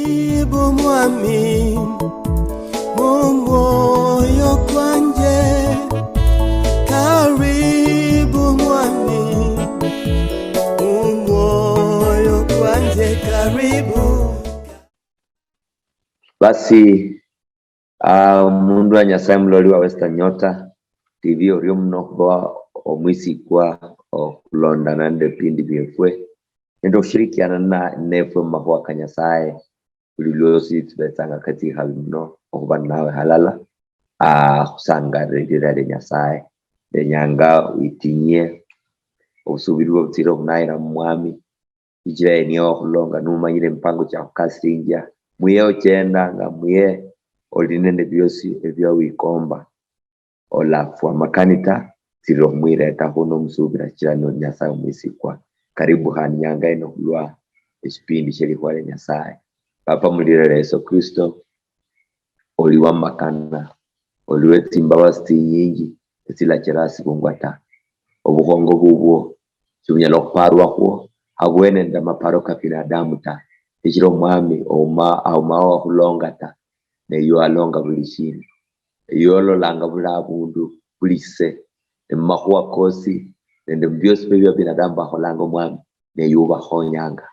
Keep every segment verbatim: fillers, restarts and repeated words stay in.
Karibu mwami, mumwoyo kwanje. Karibu mwami, mumwoyo kwanje, karibu. Basi, ah, omundu wa Nyasaye muloli wa Western Nyota T V, orio muno okhuba omwisikwa okhulondana nende ebipindi biefwe nende okhushirikiana na, nefwe mumakhuwa ka Nyasaye. Buli lwosi tsibetsanga ketsikhabi muno okhuba ninawe halala, ah, khusangalire elira lia Nyasaye. Nenyanga witinyie obusuubiri bwo butsire okhunayira mumwami, shichira yeniye wakhulonga, numanyire emipango chiakhukasirinjia. Muye ochendanga, muye oli nende biosi ebia wikomba. Olafwa makani ta, tsirira okhumwiretakho nomusubira, shichira noli Nyasaye omwisikwa. Karibu khandi nyanga ino khulwa eshipindi shielikhuwa lia Nyasaye. Papa, mulira lia Yesu Kristo, oli wamakana, oli wetsimbabasi tsinyinji, etsilachera asibungwa ta. Obukhongo bubwo sibunyala okhuparwakhwo habwene nende amaparo ka binadamu ta, shichira omwami ouma, aumao wakhulonga ta, ne iwe walonga buli shindu. Iwe ololanga buli abundu, buli shise, ne mumakhuwa kosi nende mubiosi bia binadamu bakholanga, omwami, ne iwe obakhonyanga.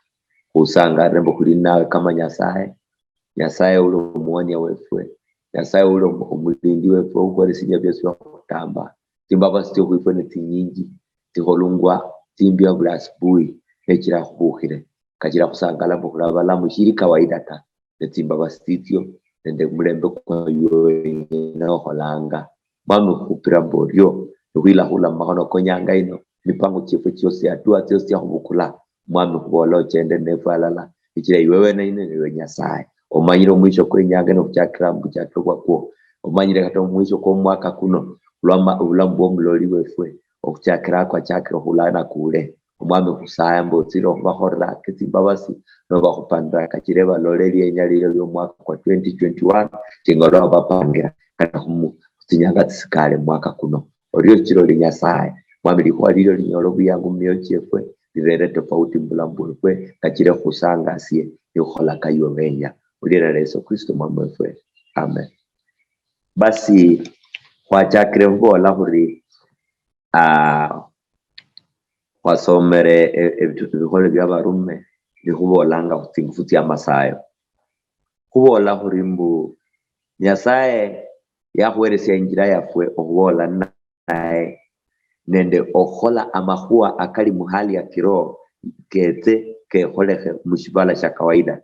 Khusangalire mbu khuli ninawe kama Nyasaye. Nyasaye uli omuwonia wefwe, Nyasaye uli omu-, omulindi wefwe, ukhola esinya biosi bia khutamba. Tsimbabasi tsio khwifwe ne tsinyinji, tsikholungwa tsimbia buli asubuhi, nechira khubukhire. Kachira khusangala mbu khuli abalamu shili kawaida ta, ne tsimbabasi tsitsio nende omulembe kwa iwe wenyene okholanga. Mwami, khukhupira mbu orio, nikhwilakhula mumakhono ko nyanga ino, mipango chiefwe chiosi, hatua tsiosi tsia khubukula. Mwami, khubola ochende nefwe alala, shichira iwe wene ine niwe Nyasaye. Omanyire omwisho kwe nyanga ino okhuchakira mbuchakiro bwakwo. Omanyire kata omwisho kwo mwaka kuno, lwa ma-, obulamu bwo muloli wefwe, okhuchakira kwachakira okhulana kule. Omwami, khusaya mbu otsire okhubakholera aketsimbabasi, nobakhupanira kachire balole lienya lilio liomwaka kwa twenty twenty-one, shinga olwa wabapangira, kata khumu-, khutsinyanga tsisikale mwaka kuno. Orio shichira oli Nyasaye. Mwami, likhuwa lilio linyola obuyangu mumioyo chiefwe, lirere tofauti mubulamu bwefwe, kachire khusangasie, nikhukhola kaiwe wenya. Mulira lia Yesu Kristo Mwami wefwe. Amen. Basi, khwachakire khubola khuri, ah, khwasomere e-, ebitu-, ebikhole bia barume, nikhubolanga khutsingufu tsia Masayo. Khubola khuri mbu Nyasaye yakhuheresia injira yafwe okhubola naye nende okhukhola amakhuwa akali muhali ya kiroho ketse kekholekhe mushivala shia kawaida.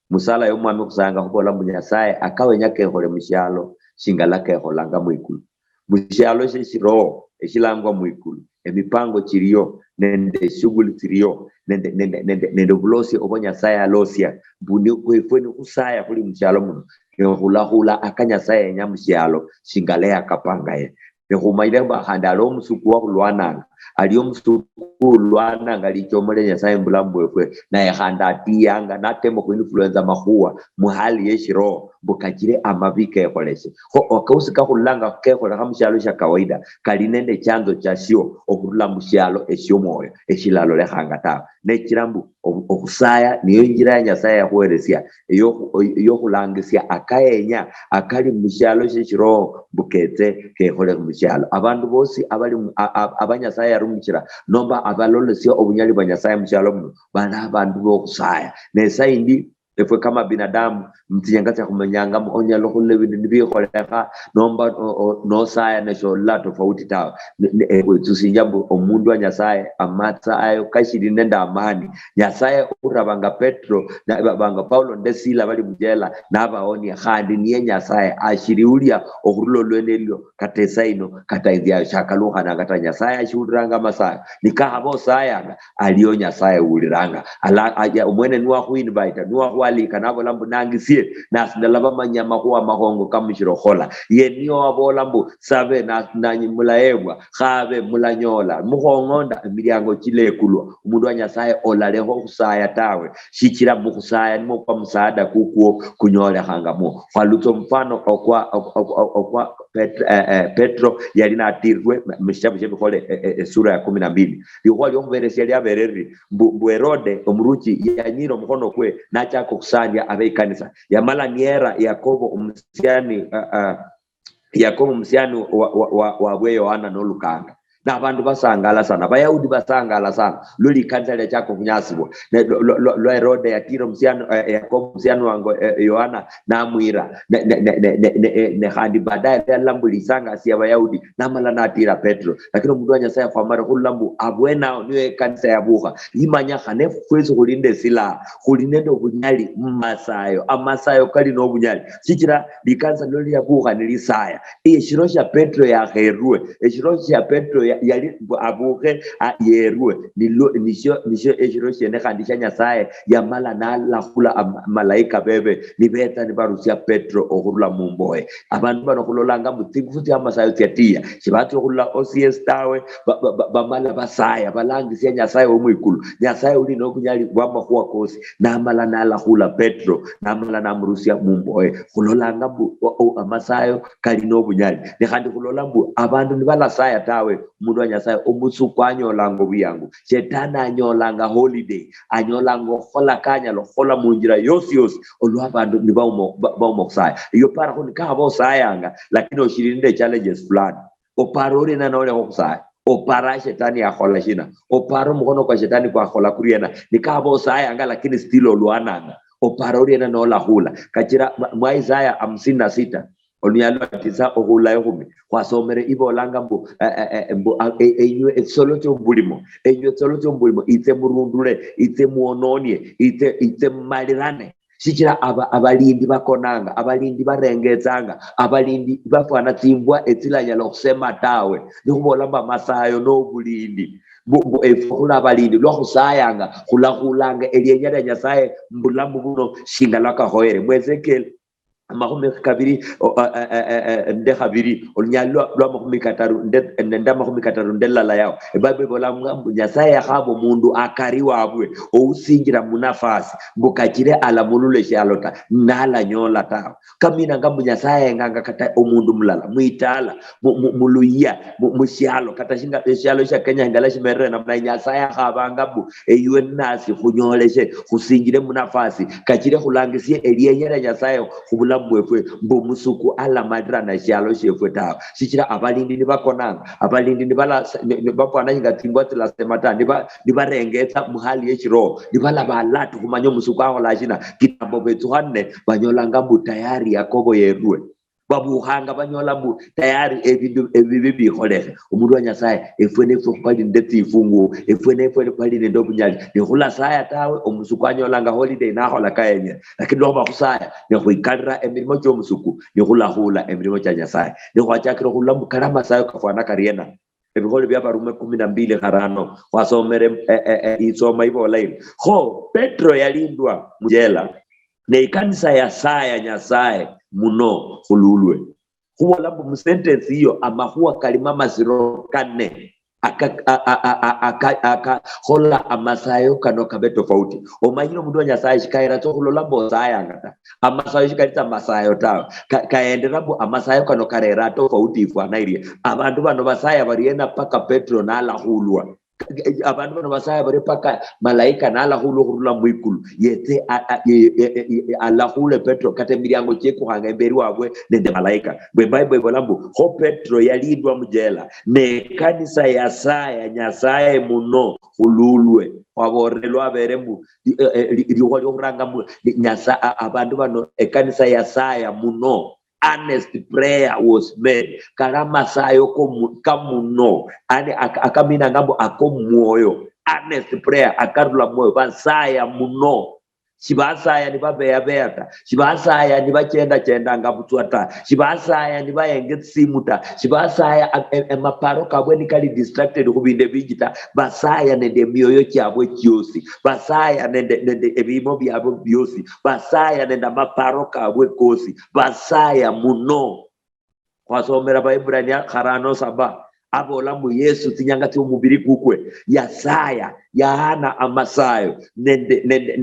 Musala yomwami khusayanga khubola mbu Nyasaye akawenya kekhole mushialo shingala kekholanga mwikulu. Mushialo shie shiroho eshilangwa mwikulu, emipango chiliyo nende eshughuli tsiliyo nende, nende, nende, nende obulosia obwa Nyasaye alosia, mbu ni, efwe nikhusaya khuli mushialo muno, ne khulakhula aka Nyasaye yenya mushialo shingala yakapangaye. Ne khumanyire mbu khandi aliho omusuku wakhulwananga, aliho omusuku ulwananga lichomo lia Nyasaye mubulamu bwefwe, naye khandi atiyanga, natema khuinfluensa amakhuwa muhali yeshiroho, mbu kachire amabi kekholeshe. Kho akausi kakhulolanga kekholekha mushialo shia kawaida, kali nende chanzo chasio okhurula mushialo eshiomwoyo eshilalolekhanga tawe. Nechira mbu obu-, okhusaya niyo injira ya Nyasaye yakhuheresia eyokhu-, eyokhulangesia akayenya akali mushialo sheshiroho mbu ketse kekholekhe mushialo. Abandu bosi abali mu-, a-, a-, aba Nyasaye yarumishira nomba abalolesia obunyali bwa Nyasaye mushialo muno, bali abandu bokhusaya. Ne saindi efwe kama binadamu, mutsinyanga tsia khumenyangamo, onyala okhulola ebindu nibikholekha, nomba o-, o-, nosaya neshola tofauti tawe. Ne, ne, eh, wetsusinjia mbu omundu wa Nyasaye, amatsa ayo kashili nende amani. Nyasaye urabanga Petro, na, ba-, banga Paulo nende Sila bali mujela, nabaonia, khandi niye Nyasaye, ashili ulia okhurula olwene elio, kata esaa ino, kata inziayo shakalukhananga ta. Nyasaye ashiuliranga amasayo, nikakhaba osayanga, aliyo Nyasaye uwuliranga. Ala-, aya, omwene niwakhuinvita, niwakhwalika, nabola mbu, "Nangisie, nasi ndalaba manya amakhuwa amakhongo kamushira okhola." Ye niyo wabola mbu, "Sabe, na-, nanyi mulahebwa, khabe, mulanyola, mukhong'onda, emiliango chilekulwa." Omundu wa Nyasaye olalekha okhusaya tawe, shichira mukhusaya nimwo kwa musaada kukwo kunyolekhangamwo. Khwalutsa omufano okwa, okwa, okwa, okwa, Pet-, eh, eh, Petro yali natirirwe mu shitabu shia Ebikhole, eh, eh, esura ya kumi na mbili. Likhuwa liokhuberesia liabere liri, mbu, mbu Herode omuruchi yanyiira omukhono kwe nachaka okhusandia abeikanisa. Yamala niera Yakobo omusiani, ah, ah, Yakobo omusiani wa, wa, wa, wabwe Yohana nolukanga. Nabandu basangala sana, Bayahudi basangala sana lwa likanisa liachaka okhunyasibwa. Ne, lwa, lwa, lwa, lwa Herode yatira omusiani, eh, Yakobo omusiani wange, eh, Yohana, namwira. Ne, ne, ne, ne, ne, ne, eh, ne khandi baadaye yalala mbu lisangasi ya Bayahudi, namala natira Petro. Lakini omundu wa Nyasaye khwamala khulula mbu abwenao niyo ekanisa yabukha. Imanya khane fwesi khuli nende silaha, khuli nende obunyali mumasayo. Amasayo kali nobunyali. Shichira likanisa lilo liabukha nilisaya. Eshiro shia Petro yakherwe, eshiro shia Petro ya-, yali mbu abukhe, a-, yerwe, nilwo, nisho, nisho eshiro shiene khandi shia Nyasaye yamala nalakhula am-, malaika bebe nibetsa nibarusia Petro okhurula mumboye. Abandu bano khulolanga mbu tsingufu tsia Amasayo tsiatiya, shibatsia okhurula O C S tawe, ba-, ba-, ba-, bamala basaya, balangisia Nyasaye wo mwikulu, Nyasaye uli nobunyali bwa makhuwa kosi, namala nalakhula Petro, namala namurusia mumboye. Khulolanga mbu o-, o-, Amasayo kali nobunyali. Ne khandi khulola mbu abandu nibalasaya tawe, omundu wa Nyasaye omusuku anyolanga obuyangu. Shetani anyolanga holiday, anyolanga okhukhola kanyala okhukhola munjira yosi yosi, olwa abandu nibauma, ba-, bauma okhusaya. Iyo parakho nikakhaba osayanga, lakini oshiri nende challenges fulani. Opara oriena nolekha okhusaya? Opara shetani yakhola shina? Opara omukhono kwa shetani kwakhola kuriena? Nikaba osayanga, lakini still olwananga. Opara oriena nolakhula? Kachira mwa, mwa Isaya hamsini na sita, olunyalo lwa tisa okhula ekhumi, khwasomere ibolanga mbu, eh, eh, eh, mbu, ah, eh, enywe etsolo tsiomubulimo, enywe etsolo tsiomubulimo, itse murundule, itse muononie, itse, itse mumalirane. Shichira aba-, abalindi bakonanga, abalindi barengetsanga, abalindi bafwana tsimbwa etsilanyala okhusema tawe. Nikhubola mbu amasayo nobulindi. Mbu, mbu efwe khuli abalindi, lwa khusayanga, khulakhulanga elienya lia Nyasaye mubulamu buno, shinga lwa kakhoyere. Mu Ezekiel amakhumi kabiri, o, a, a, a, a, a, nde khabiri, olunyali lwa, lwa makhumi kataru nde, nde, nde amakhumi kataru nde lala yao. Ebible ibolanga mbu Nyasaye yakhaba omundu akari wabwe, ousinjira munafasi, mbu kachire alamulule eshialo ta, nalanyola tawe. Kaminanga mbu Nyasaye ayenganga kata omundu mulala, mwitala, mu, mu, muluyia, mu, mushialo, kata shinga, eshialo shia Kenya shingala shimerere namna, Nyasaye akhabanga mbu, eywe nasi khunyoleshe, khusinjire munafasi, kachire khulangisie elienya lia Nyasaye khubulamu bwefwe, mbu omusuku alamalira na eshialo shiefwe tawe. Shichira abalindi nibakonanga, abalindi nibala-, ni-, ni-, bafwana shinga tsimbwa tsilasema ta, niba-, nibarengetsa muhali yeshiroho, nibalaba alert khumanya omusuku akhola shina, kitambo betsukhane, banyolanga mbu tayari Yakobo yerwe. Babukhanga banyola mbu tayari ebindu ebibi bikholekhe. Omundu wa Nyasaye, efwe nefwe khwali nende tsifunguo, efwe nefwe khwali nende obunyali. Nikhulasaya tawe, omusuku anyolanga holiday nakhola kayenyere. Lakini lwakhuba khusaya, nikhwikalira emirimo chiomusuku, nikhulakhula emirimo chia Nyasaye. Nikhwachakira okhulula mbu kali amasayo kafwana kariena. Ebikhole bia Barume kumi na mbili kharano, khwasomere, eh, eh, eh, isoma ibola iri, kho Petro yalindwa mujela, ne ikanisa yasaya Nyasaye muno khululwe. Khubola mbu musentence iyo amakhuwa kalimo amasiro kane aka-, a-, a-, a-, a-, aka-, akakhola amasayo kano kabe tofauti. Omanyire omundu wa Nyasaye shikayira tsa okhulola mbu osayanga ta. Amasayo shikali tsa amasayo tawe. Ka-, kaendera mbu amasayo kano karera tofauti ifwana irie. Abandu bano basaya bariena paka Petro nalakhulwa? Abandu bano basaya bari paka malaika nalakhulwa khurula mwikulu, yetse a-, a-, ye-, ye-, ye-, ye-, alakhule Petro, kata emiliango chiekukhanga emberi wabwe nende malaika. Mbwe Bible ibola mbu, kho Petro yalindwa mujela, ne kanisa yasaya Nyasaye muno khululwe. Khwaborere lwabere mbu, li-, eh, eh, li-, likhuwa liokhuranga mbu, li-, Nyasa-, a-, abandu bano, ekanisa yasaya muno. Earnest prayer was made. Kali amasayo komu-, kamuno. Ani ak-, akaminanga mbu akomwoyo. Earnest prayer akarula mwoyo. Basaya muno. Shibasaya nibabeyabeya ta. Shibasaya nibachendachendanga butswa ta. Shibasaya nibayenga etsimu ta. Shibasaya a-, e-, emaparo kabwe nikali distracted khubindu ebinji ta. Basaya nende emioyo chiabwe chiosi. Basaya nende, nende ebimo biabwe biosi. Basaya nende amaparo kabwe kosi. Basaya muno. Khwasomera Baebrania kharano saba, abola mbu Yesu tsinyanga tsiomubiri kukwe yasaya, yaana amasayo nende, nende,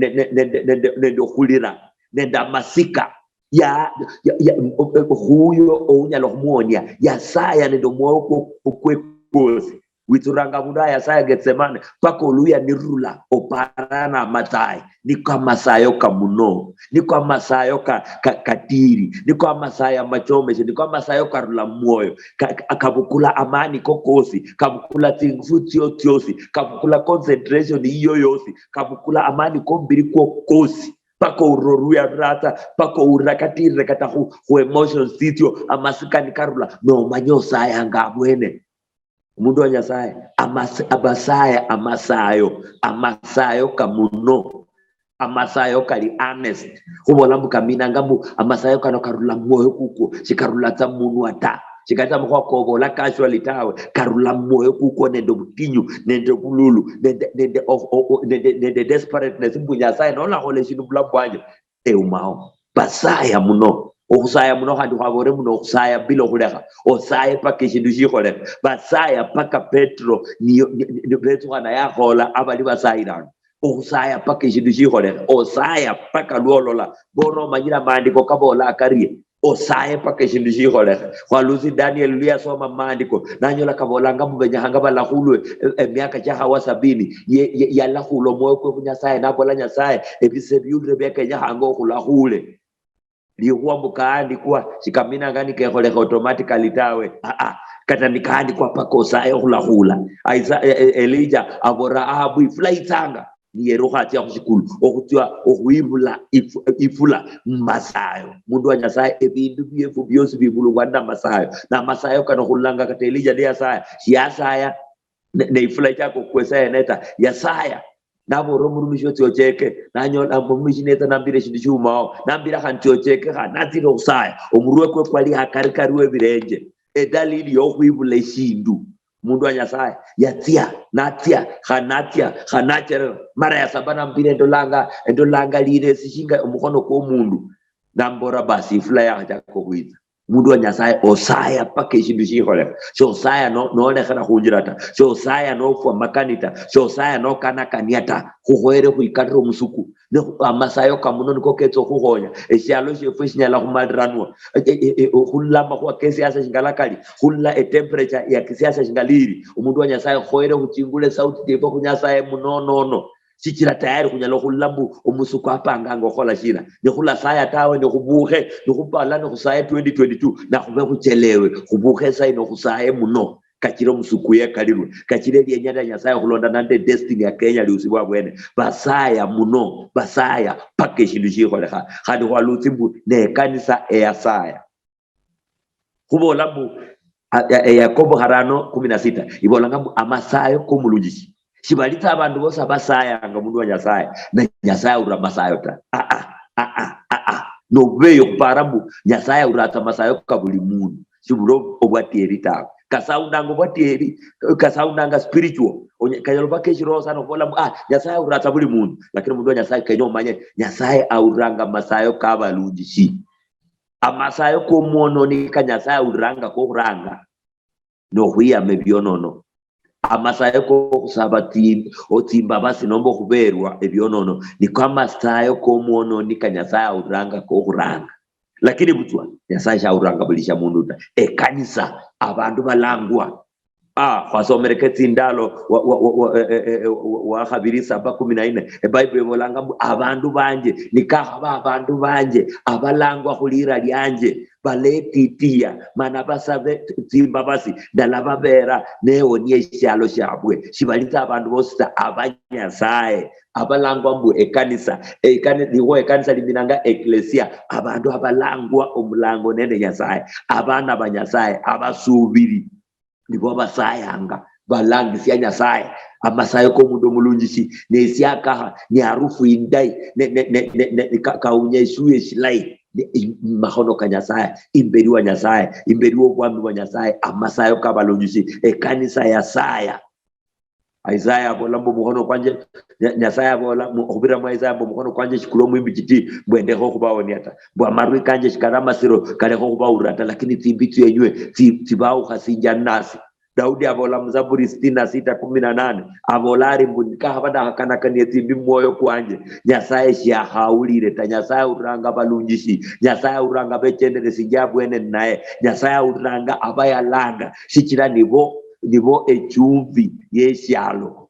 nende okhulira nende amasika. ya, ya, ya, o- o- khuyo ounyala khumuonia, yasaya nende omwoyo kwo- kwe kwosi. Witsuranga abundu ha yasaya Getsemane, paka oluya nirula, oparana amatsayi. Niko amasayo ka muno, niko amasayo ka, ka, katiri, niko amasayo amachomeshe, niko amasayo karula mumwoyo, ka, ka, kabukula amani ko kosi, kabukula tsingufu tsio tsiosi, kabukula concentration yiyo yosi, kabukula amani ko mubiri kwo kosi. Paka ourira oruya rurata, paka ourira katirire kata khu, khu emotions tsitsio, amasika nikarula, nomanya osayanga abwene. Omundu wa Nyasaye, amas- abasaya amasayo, amasayo ka muno, amasayo kali honest. Khubola mbu kaminanga mbu amasayo kano karula mumwoyo kukwo, shikarula tsa mumunwa ta. Shikali tsa makhuwa kobola casually tawe, karula mumwoyo kukwo nende obutinyu, nende obululu, nende, nende, of- o- o- nende, nende desperateness mbu Nyasaye nolakhola eshindu mubulamu bwanje, eumao. Basaya muno. Okhusaya muno khandi khwabore muno okhusaya bila okhulekha. Osaye paka eshindu shikholekhe. Basaya paka Petro niyo- ni- ni- ni- betsukhana yakhola abali basayiranga. Okhusaya paka eshindu shikholekhe. Osaya paka lwolola. Bona omanyire amaandiko kabola akarie. Osaye paka eshindu shikholekhe. Khwalusi Daniel luyasoma maandiko, nanyola kabolanga mbu benyekhanga balakhulwe e- emiaka chiakhawa sabini. Ye- ye- yalakhula omwoyo kwe khu Nyasaye, nabola, "Nyasaye, ebise biulire bia kenyekhanga okhulakhule." Likhuwa mbu kaandikwa, shikaminanga nikekholekha automatically tawe. Aa, kata nikaandikwa paka osaye okhulakhula. Isa- e- e- Elijah abora Ahabu, "Ifula itsanga." Niyerukha atsia khushikulu, okhutsia okhwibula ifu- ifula mumasayo. Mundu wa Nyasaye, ebindu biefu biosi bibulungwa namasayo. Namasayo kano khulolanga kata Elijah niyasaya, shiyasaya ne- ne ifula ichaka okhwesa yene ta, yasaya. Naboolera omurumishi otsia ocheke, nanyola omurumishi netsa nambira eshindu shiumao, nambira khandi tsia ocheke, khandi natsire okhusaya. Omurwe kwe kwali hakarikari webilenje, edalili yokhwibula eshindu. Mundu wa Nyasaye yatsia, natsia, khandi natsia, khandi nacherera. Mara ya saba nambira endolanga, endolanga liresi shinga omukhono kwomundu. Nambola basi ifula yakhachaka okhwitsa. Mundu wa Nyasaye, osaya paka eshindu shikholekha. Shosaya no- nolekhera khunjira ta. Shosaya nofwa makani ta. Shosaya nokanakania ta. Khukhoyere khwikalire omusuku. Ne khu- amasayo kamuno niko ketsa okhukhonya. Eshialo shiefwe shinyala khumaliranwa. E- e- e- e- khulula amakhuwa kesiasa shingala kali. Khulula etemperature ya kisiasa shingali iri. Omundu wa Nyasaye, khoyere khuchingule sauti yefu khu Nyasaye munonono. Shichira tayari khunyala okhulula mbu omusuku apanganga okhola shina. Nikhulasaya tawe, nikhubukhe, nikhupala nikhusaye twenty twenty-two, nakhube khuchelewe, khubukhe esayi nokhusaye muno. Kachira omusuku yekalirwe, kachira elienya lia Nyasaye khulondana nende destiny ya Kenya liusibwa abwene. Basaya muno, basaya paka eshindu shikholekha. Khandi khwalutsi mbu ne kanisa eyasaya. Khubola mbu, a- a- e Yakobo kharano kumi na sita ibolanga mbu amasayo komulunjishi. Shibalitsa abandu bosi abasayanga mundu wa Nyasaye, na Nyasaye aura amasayo ta. Aa, aa, aa. Nobeyo khupara mbu Nyasaye auratsa amasayo ka buli mundu. Shibula ob- obwatieri tawe. Kasaundanga obwatieri, kasaundanga spiritual. Onye- kanyala oba keshiroho sana khubola mbu, ah, Nyasaye auratsa buli mundu. Lakini mundu wa Nyasaye kenya omanye, Nyasaye auranga amasayo ka balunjishi. Amasayo komwononi ka Nyasaye auliranga kokhuranga nokhwiyama ebionono. Amasayo kokhusaba tsi- otsimbabasi nomba okhuberwa ebionono niko amasayo komwononi ka Nyasaye auliranga kokhuranga. Lakini butswa Nyasaye shauliranga buli sha mundu ta. Ekanisa, abandu balangwa. Ah, khwasomereke tsindalo wa, wa, wa, wa, eh, eh, eh, wa, wa khabiri saba kumi na nne. Ebible ibolanga mbu, "Abandu banje, nikakhaba abandu banje abalangwa khulira lianje, baletitiya, mana basabe tsimbabasi, ndalababera newonia eshialo shiabwe." Shibali tsa abandu bosi ta, aba Nyasaye, abalangwa mbu ekanisa. Ekani- niwo ekanisa liminanga eklesia, abandu abalangwa omulango nende Nyasaye, abana ba Nyasaye, abasubiri. Nibo basayanga, balangisia Nyasaye. Amasayo komundu omulunjishi, nesiakaha, ni harufu indayi, ne, ne, ne, ne, ne, ka- kaunya eshuya eshilayi, ne- i- mumakhono ka Nyasaye, imberi wa Nyasaye, imberi wobwami bwa Nyasaye, amasayo kabalunjishi, ekanisa yasaya. Isaya abola mbu, "Omukhono kwanje," Nya- Nyasaye abola mu- okhubirira mwa Isaya mbu, "Omukhono kwanje shikuli omwimbi chiti, mbu endekhe okhubawonia ta. Mbu amarwi kanje shikali amasiro, kalekhe okhubaulira ta, lakini tsimbi tsienywe tsi- tsibawukhasinjia nasi." Daudi abola mu Zaburi sitini na sita kumi na nane, abola ari mbu, nikakhaba ndakhakanakania tsimbi mumwoyo kwanje, Nyasaye shiakhawulire ta. Nyasaye awuliranga abalunjishi, Nyasaye awuliranga abechenderesinjia abwene ninaye, Nyasaye awuliranga abayalanga, shichira nibo, nibo echumbi yeshialo.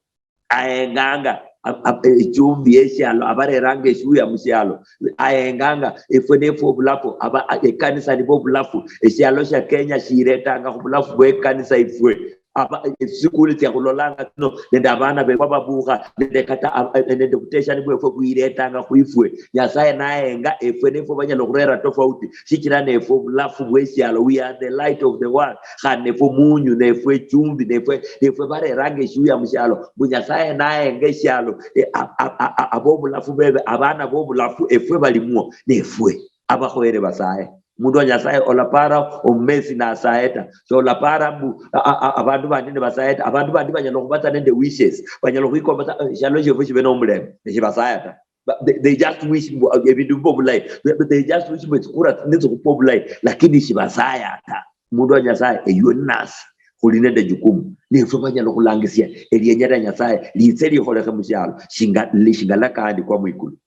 Ahenganga ab- ab- echumbi yeshialo, abareranga eshuya mushialo. Ahenganga efwe nefwe obulafu, aba a- ekanisa nibo obulafu. Eshialo shia Kenya shiretanga khubulafu bwekanisa ifwe. Aba esikuli tsia khulolanga tsino nende abana befwe babukha nende kata ab- nende buteshani bwefwe bwiretanga khwifwe. Nyasaye nahenga efwe nefwe banyala khurera tofauti, shichira nefwe obulafu bweshialo, we are the light of the world. Khandi nefwe munyu, nefwe echumbi, nefwe, nefwe bareranga eshiuya mushialo. Mbu Nyasaye nahenga eshialo, e, a- a- a- a- abobulafu bebe, abana bobulafu, efwe balimwo, nefwe abakhoyere basaye. Mundu wa Nyasaye olapara omumesi nasaye ta. So olapara mbu a- a- a- abandu bandi nibasaye ta. Abandu bandi banyala okhubatsa nende wishes, banyala okhwikomba sa, "Eh, eshialo shiefwe shibe nomulembe," neshibasaya ta. But they, they just wish mbu, uh, ebindu bibe obulayi. They, they just wish mbu etsikura nitsikhupa obulayi, lakini shibasaya ta. Mundu wa Nyasaye, eyuwe ninasi, khuli nende jukumu. Nefwe banyala okhulangisia elienya lia Nyasaye, litse likholekhe mushialo, shinga, li- shingala kaandikwa mwikulu.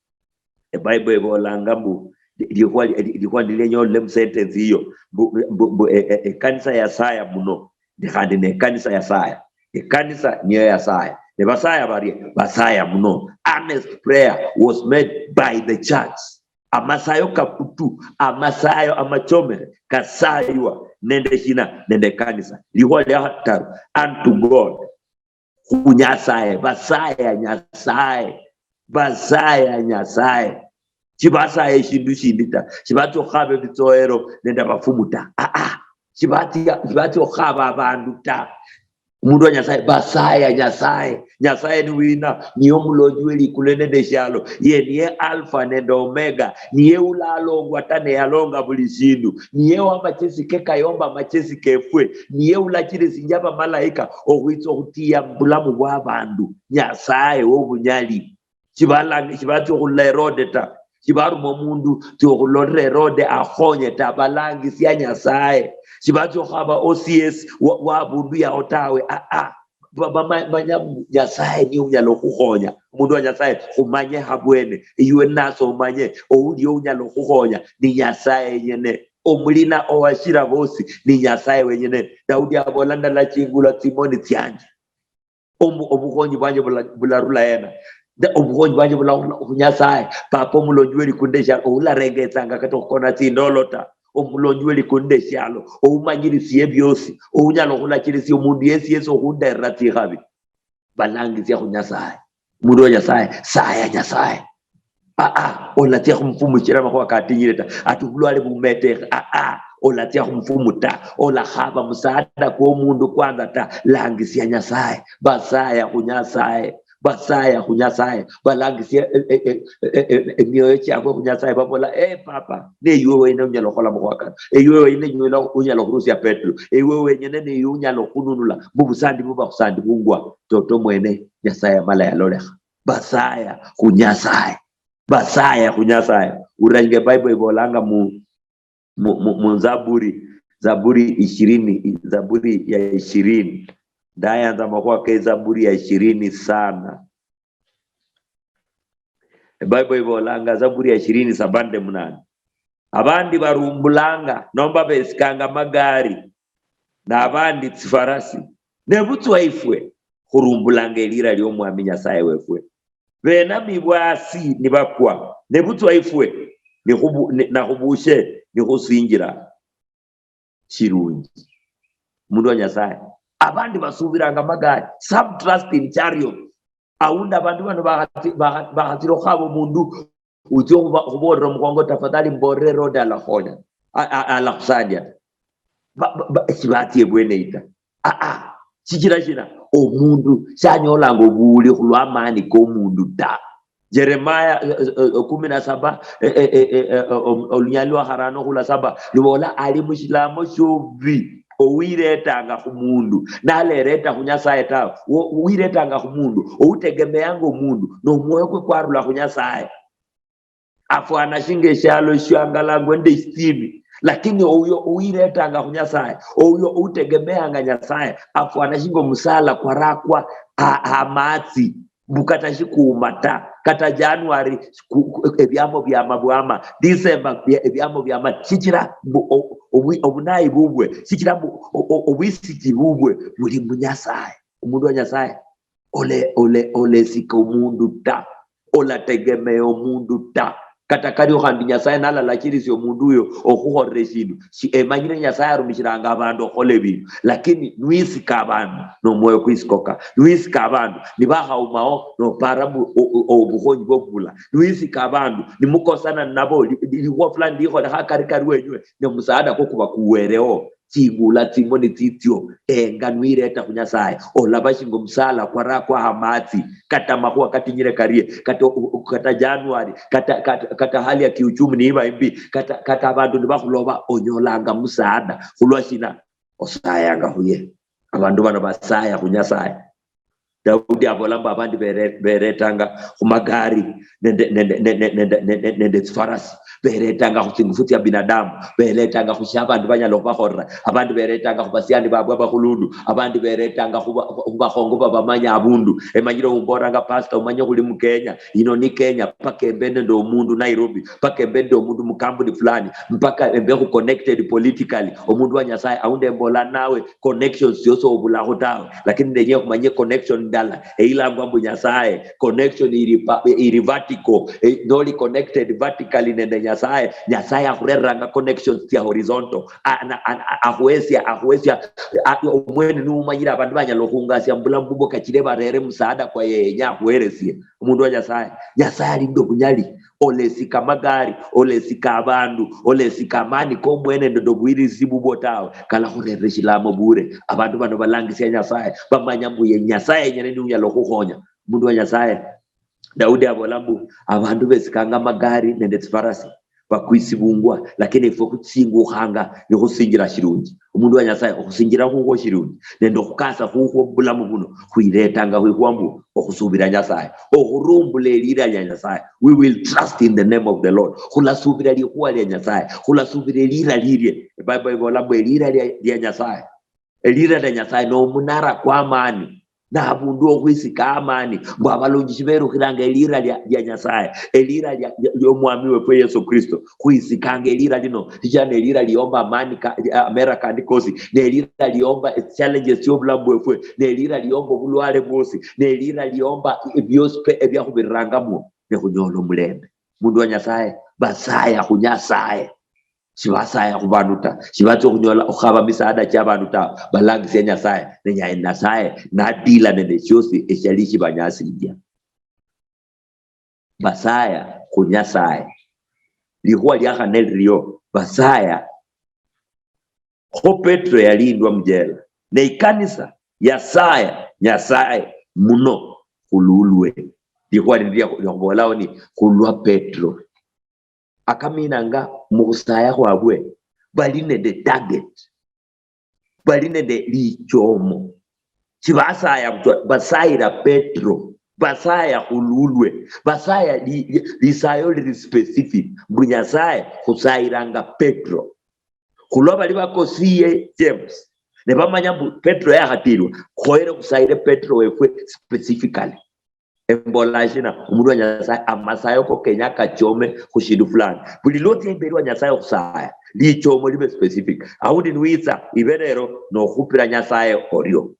Ebible ebolanga mbu, li- likhuwa li- li- likhuwa ndilenya olole mu sentence iyo, mbu, mbu, mbu e- e- ekanisa yasaya muno, ndi khandi nekanisa yasaya. Ekanisa niyo yasaya. Ne basaya barie, basaya muno. Earnest prayer was made by the church. Amasayo kabutu, amasayo amachomere kasaywa nende shina? Nende ekanisa. Likhuwa lia khataru, unto God. Khu Nyasaye, basaya Nyasaye, basaya Nyasaye. Shibasaya eshindu shindi ta. Shibatsia okhukhaba ebitsoero nende abafumu ta. Ah, ah. Shibatsia, shibatsia okhukhaba abandu ta. Omundu wa Nyasaye, basaya Nyasaye. Nyasaye ni wina? Niye omulonji we likulu nende eshialo. Ye niye Alpha nende Omega. Niye ulalongwa ta neyalonga buli shindu. Niye wamachesi ke kayomba amachesi kefwe. Niye ulachirisinjia abamalaika okhwitsa okhutiya mubulamu bwa abandu. Nyasaye wobunyali. Shibalangi-, shibatsia okhulola Herode ta. Shibaruma omundu tsia okhulolera Herode akhonye ta. Balangisia Nyasaye. Shibatsia okhukhaba O C S wa, wa abundu yaho tawe. Ah, ah. Ba- bama- manya mbu Nyasaye niye unyala okhukhonya. Omundu wa Nyasaye, khumanye habwene. Iwe nasi omanye, ouli ounyala okhukhonya ni Nyasaye yenyene. Omulina owashira bosi ni Nyasaye wenyene. Daudi abola, ndalachingula tsimoni tsianje. Omu-, obukhonyi bwanje bula-, bularula hena? Nda-, obukhonyi bwanje bularula khu Nyasaye, Papa omulonji we likulu nde shialo, oularengetsanga kata okhukona tsindolo ta. Omulonji we likulu nde shialo, oumanyirisiye biosi, ounyala okhulachirisia omundu yesi yesi okhunderera tsikhabi. Balangisia khu Nyasaye. Mundu wa Nyasaye, saya Nyasaye. Ah, ah, olatsia khumufumuchira amakhuwa katinyire ta. Ati obulwale bumetekhe. Ah, ah, olatsia khumufumu ta. Olakhaba musaada kwomundu kwanza ta. Langisia Nyasaye. Basaya khu Nyasaye. Basaya khu Nyasaye. Balangisia e- e- e- e- e- emioyo chiabwe khu Nyasaye. Babola, "Eh, Papa, ne iwe wene unyala khukhola makhuwa kano. Iwe wene unyala, unyala khurusia Petero. Iwe wenyene ne iwe unyala khununula mu busandi buba khusandi bungwa." Toto mwene Nyasaye amala yalolekha. Basaya khu Nyasaye. Basaya khu Nyasaye. Urange Bible ibolanga mu, mu, mu, mu Zaburi, Zaburi ishirini, Zaburi ya ishirini. Ndayanza makhuwa ke Zaburi ya ishirini sana. Bible ibolanga, Zaburi ya ishirini saba nde munane. Abandi barumbulanga, nomba besikanga magari, nabandi tsifarasi. Nebutswa ifwe, khurumbulanga elira liomwami Nyasaye wefwe. Benamibwa asi nibakwa, nebutswa ifwe, nikhubu-, ni-, nakhubushe, nikhusinjira shirunji. Mundu wa Nyasaye. Abandi basubiranga magari, some trust in chariots. Aundi abandu bano bakhati-, bakha-, bakhatira okhukhaba omundu, utsia okhuba-, okhubolera omukhongo, "Tafadhali mbolere Herode alakhonya, a-, a-, alakhusandia." Ba-, ba-, ba-, shibatsia ebwene eyi ta. Ah, ah. Shichira shina? Omundu shanyolanga obuwuli khulwa amani komundu ta. Jeremiah, eh, eh, eh, kumi na saba, eh, eh, eh, eh, eh, om-, olunyali lwa kharano khula saba, lubola, "Ali mushilamo shobubi, owiretanga khumundu, nalereta khu Nyasaye tawe, wo-, owiretanga khumundu, outegemeanga omundu, nomwoyo kwe kwarula khu Nyasaye." Afwana shinga eshialo eshiangalangwa nende eshitsimi, Lakini oyo owiretanga khu Nyasaye, oyo outegemeanga Nyasaye, afwana shinga omusala kwarakwa ha, ha matsi, mbu kata shikuuma ta, kata January ku- ku- ebyamo byama bwama, December bya- ebyamo byama, shichira mbu o- obwi- obunayi bubwe, shichira mbu o- o- obwisiki bubwe buli mu Nyasaye. Omundu wa Nyasaye ole- ole- olesika omundu ta, olategemea omundu ta. Kata kario khandi Nyasaye nalalachirisia omundu uyo okhukholera eshindu, shi- emanyire Nyasaye arumishiranga abandu okhukhola ebindu, lakini nwisika abandu nomwoyo kwisikoka, nwisika abandu nibakhaumao nopara mbu o- o- obukhonyi bwobula, nwisika abandu nimukosana nabo, li- li- likhuwa fulani likholekha kari kari wenywe, ne musaada kwo kuba kuwereo. Tsingula tsimoni tsitsio, enga nwireta khu Nyasaye, olaba shinga omusala kwarakwa amatsi, kata makhuwa katinyire karie, kata, kata January, kata, kata, kata hali ya kiuchumi niiba imbi, kata, kata abandu nibakhuloba, onyolanga musaada. Khulwa shina? Osayanga khuye. Abandu bano basaya khu Nyasaye. Daudi abola mbu abandi bere- beretanga khumagari nende, nende, nende, nende, nende, nende tsifarasi, beretanga khutsingufu tsia binadamu, beretanga khushia abandu banyala khubakholera, abandi beretanga khubasiani babwe abakhulundu, abandi beretanga khuba- khubakhongo babamanya abundu. Emanyire umboranga, "Pastor, umanye khuli mu Kenya, ino ni Kenya, paka embe nende omundu Nairobi, paka embe nende omundu mukambuni fulani, mpaka embe khu connected politically." Omundu wa Nyasaye, aundi embola nawe, connections tsiosi obulaho tawe, lakini ndenye khumanye connection ndala eilangwa mbu Nyasaye. Connection iri, pa- iri vertical, eh, noli connected vertically nende Nyasaye, Nyasaye akhureranga connections tsia horizontal. A- na- a- a- akhuhesia, akhuhesia, a- omwene niumanyire abandu banyala okhungasia mubulamu bubwo kachire barere musaada kwa yenya akhuheresie. Omundu wa Nyasaye, Nyasaye ali nende obunyali. Olesika magari, olesika abandu, olesika amani komwene nende obwirisi bubwo tawe, kalakhurerera eshilamo bure. Abandu bano balangisia Nyasaye, bamanya mbu ye Nyasaye yenyene niye unyala okhukhonya. Omundu wa Nyasaye, Daudi abola mbu abandu besikanga magari nende tsifarasi bakwisibungwa, lakini efwe khutsingukhanga nikhusinjira shilunji. Omundu wa Nyasaye, okhusinjira khukwo shilunji nende okhukasa khukwo bulamu buno khwiretanga khwikhuwa mbu okhusubira Nyasaye, okhurumbula elira lia Nyasaye. We will trust in the name of the Lord. Khulasubira likhuwa lia Nyasaye, khulasubira elira lilie. Ebible ibola mbu elira lia, lia Nyasaye, elira lia Nyasaye nomunara kwa amani, nabundu okhwisika amani, mbu abalunji shiberukhiranga elira lia, lia Nyasaye, elira lia, lia, liomwami wefwe Yesu Kristo. Khwisikanga elira lino, shichira nelira liomba amani ka, amera kandi kosi, nelira liomba challenges chiobulamu bwefwe, nelira liomba obulwale bwosi, nelira liomba ebiosi pe ebiakhubirirangamo, nekhunyola omulembe. Mundu wa Nyasaye, basaya khu Nyasaye. Shibasaya khu bandu ta, shibatsia okhunyola okhukhaba misaada chia bandu ta, balangisia Nyasaye, ne Nya- Nyasaye nadila nende shiosi eshiali shibanyasinjia. Basaya khu Nyasaye. Likhuwa lia khane lirio, basaya. Kho Petro yalindwa mujela, ne ikanisa yasaya Nyasaye muno khululwe. Likhuwa lindi lia- lia khubolao ni khulwa Petro. Akaminanga mukhusaya khwabwe, bali nende target, bali nende lichomo. Shibasaya butswa, basayira Petro, basaya khululwe, basaya li- li- lisayo liri specific, mbu Nyasaye khusayiranga Petro. Khulwa bali bakosiye James, ne bamanya mbu Petro yakhatilwa, khoyere khusayire Petro wefwe specifically. Embola shina? Omundu wa Nyasaye, amasayo ko kenya kachome khu shindu fulani. Buli lwotsia imberi wa Nyasaye okhusaya, lichomo libe specific. Aundi niwitsa ibe lero nokhupira Nyasaye orio.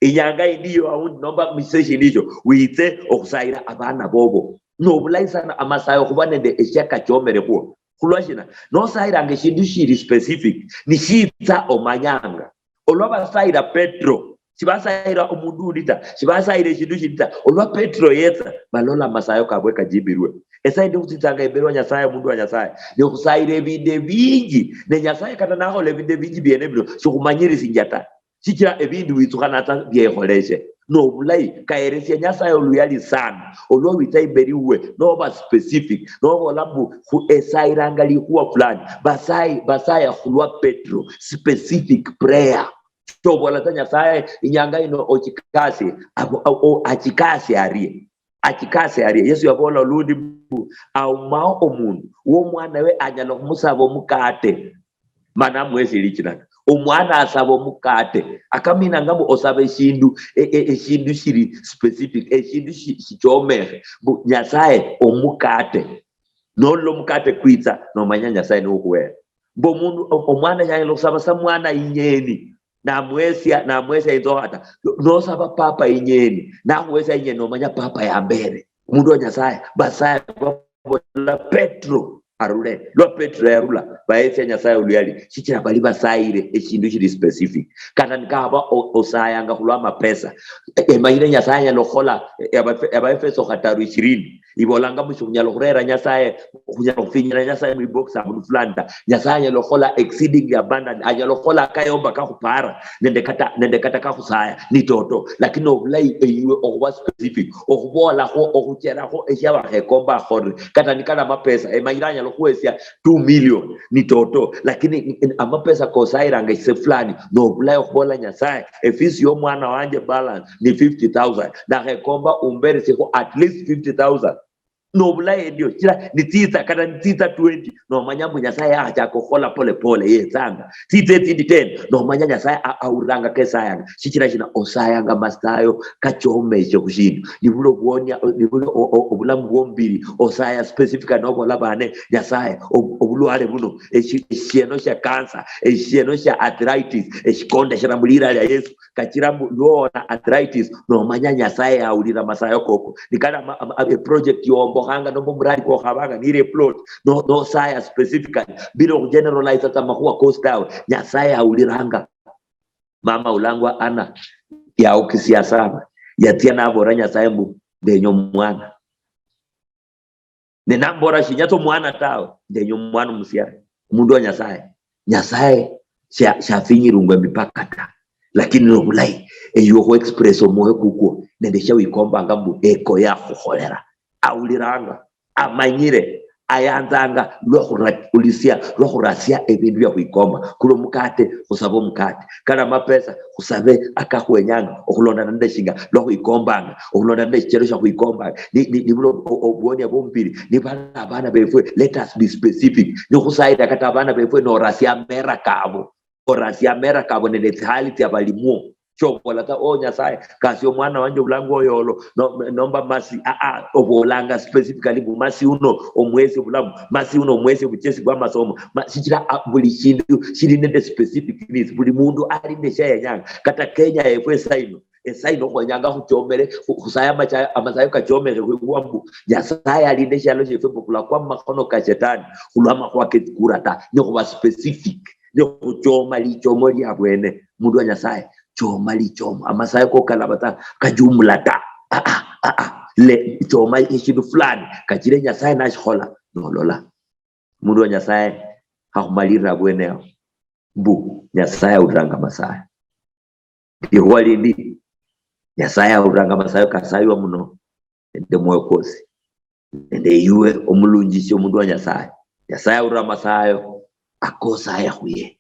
Inyanga indi yo aundi nomba musise shindu isho, witse okhusayira abana bobo. Nobulayi sana amasayo khuba nende eshia kachomere khwo. Khulwa shina? Nosayiranga eshindu shili specific, nishitsa omanyanga. Olwa basayira Petro, shibasayira omundu undi ta, shibasayira eshindu shindi ta. Olwa Petro yetsa, balola amasayo kabwe kajibilwe. Esaindi khutsitsanga imberi wa Nyasaye, omundu wa Nyasaye, nikhusayira ebindu ebinji. Ne Nyasaye kata nakhola ebindu ebinji biene bino, shikhumanyirisinjia ta. Shichira ebindu witsukhana tsa biekholeshe. Nobulayi, kayeresia Nyasaye oluyali sana. Olwa witsa imberi wuwe, noba specific, nobola mbu, khu- esayiranga likhuwa fulani. Basayi- basaya khulwa Petro, specific prayer. Shobola tsa Nyasaye, inyanga ino ochikase, abo- o- o- achikase arie. Achikase arie. Yesu yabola olundi mbu, aumao omundu, wo omwana we anyala khumusaba omukate. Mana amwesi lichinana. Omwana asaba omukate. Akaminanga mbu osaba eshindu, e, e, eshindu shiri specific, eshindu shi-, shichomekhe. Mbu Nyasaye omukate. Nolola omukate kwitsa, nomanya Nyasaye niwokhuwere. Mbu omundu, o-, omwana shanyala okhusaba sa mwana inyeni, namwesia, namwesia inzokha ta. Nosaba papa inyeni, nakhuwesia inyeni, nomanya papa yambere. Omundu wa Nyasaye, Basaye babola Petro arule. Lwa Petro yarula, bayesia Nyasaye oluyali, shichira bali basayire eshindu shiri specific. Kata nikaba o-, osayanga khulwa amapesa, e-, emanyire Nyasaye anyala okhukhola, e-, Abafe-, Abaefeso khataru ishirini, ibolanga mbu shikhunyala okhurera Nyasaye, khunyala khufinyira Nyasaye mwibox abundu fulani ta. Nyasaye anyala okhukhola exceedingly abundant, anyala okhukhola akayomba kakhupara nende kata, nende kata kakhusaya ni toto. Lakini obulayi eyiwe okhuba specific, okhubolakho, okhucherakho eshiabakhekomba akhorire. Kata nikali amapesa, emanyire anyala okhuwesia two million ni toto, lakini amapesa kosayiranga eshise fulani, nobulayi okhubola Nyasaye, efisi yomwana wanje balance ni fifty thousand, ndakhekomba umberesiekho at least fifty thousand. Nobulayi endio, shichira nitsitsa, kata nitsitsa twenty, nomanya mbu Nyasaye yakhachaka okhukhola pole pole, yetsanga. Tsitsa etsindi ten, nomanya Nyasaye a-, awuliranga kesayanga. Shichira shina? Osayanga masayo kachomeshe khushindu. Nibuli obwonia, nibuli o-, o-, obulamu bwombiri, osaya specifically nobola bane, Nyasaye, ob-, obulwale buno, eshi-, eshieno shia cancer, eshieno shia arthritis, eshikondeshera mulira lia Yesu, kachira mbu lwoona arthritis, nomanya Nyasaye yawulira masayo koko. Nikali ama-, ama-, ama-, eproject yombokhanga nomba omuradi kwokhabanga nire plot, no-, nosaya specifically, bila okhugeneralize tsa amakhuwa kosi tawe, Nyasaye yawuliranga. Mama ulangwa Anna yaukisia sana, yatsia nabola Nyasaye mbu, "Ndenya omwana." Ne nambola, "Shinyatsa omwana tawe, ndenya omwana omusiani, omundu wa Nyasaye." Nyasaye sha-, shafinyirungwa emipaka ta, lakini nobulayi eyiwe khu express omwoyo kukwo nende shawikombanga mbu eko yakhukholela. Awuliranga, amanyire, ayanzanga lwakhurulisia, lwakhurasia ebindu bia khwikomba. Kuli omukate, khusaba omukate. Kali amapesa, khusabe akakhwenyanga okhulondana nende shinga lwakhwikombanga, okhulondana nende shichelo shia khwikombanga. Ni, ni, nibula o-, o-, obuonia bwomubiri, nibali abana befwe, let us be specific. Nikhusayira kata abana befwe norasia amera kabo, orasia amera kabo nende tsihali tsia balimwo. Shobola ta, "Oh, Nyasaye, kasia omwana wanje obulanga oyolo, no-, nomba masi." Ah, ah, obolanga specifically mbu masi uno omwesi obulamu, masi uno omwesi obuchesi bwa masomo. Ma-, shichira, ah, buli shindu shili nende specific needs. Buli mundu ali nende shia yenyanga. Kata Kenya yefwe esaino, esaino khwenyanga khuchomere, khu-, khusaye amacha-, amasayo kachomekhe khwikhuwa mbu Nyasaye alinde eshialo shiefwe mbu khulakwa mumakhono ka shetani, khulwa amakhuwa ketsikura ta, nikhuba specific. Nikhuchoma lichomo liabwene, mundu wa Nyasaye, choma lichomo. Amasayo kokalaba ta, kajumula ta. Ah, ah, ah, ah. Le, choma eshindu fulani, kachire Nyasaye nashikhola, nolola. Mundu wa Nyasaye, khakhumalirire abwene awo. Mbu, Nyasaye awuliranga amasayo. Likhuwa lindi, Nyasaye awuliranga amasayo kasaywa muno nende mwoyo kwosi. Nende iwe omulunjishi, omundu wa Nyasaye, Nyasaye awulira amasayo akosaya khuye.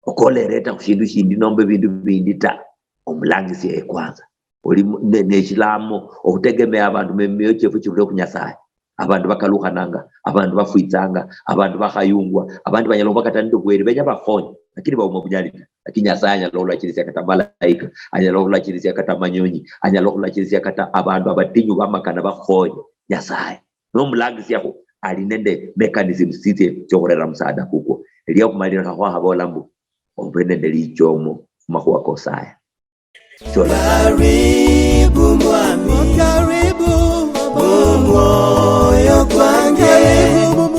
Okolereta khushindu shindi nomba ebindu bindi ta, omulangisie ye kwanza. Oli mu-, ne-, neshilamo okhutegemea abandu, me-, mioyo chiefu chirule khu Nyasaye. Abandu bakalukhananga, abandu bafwitsanga, abandu bakhayungwa, abandi banyala khuba kata nende obweri, benya bakhonye, lakini bauma bunyali ta. Lakini Nyasaye anyala okhulachirisia kata malaika, anyala okhulachirisia kata manyonyi, anyala okhulachirisia kata abandu abatinyu bamakana bakhonye. Nyasaye nomulangisiakhu, ali nende mechanisms tsitsie tsiokhurera musaada kukwo. Elia okhumalirikha khwakhabola mbu, obe nende lichomo khumakhuwa kosaya. Karibu mwami, karibu mumwoyo kwange, karibu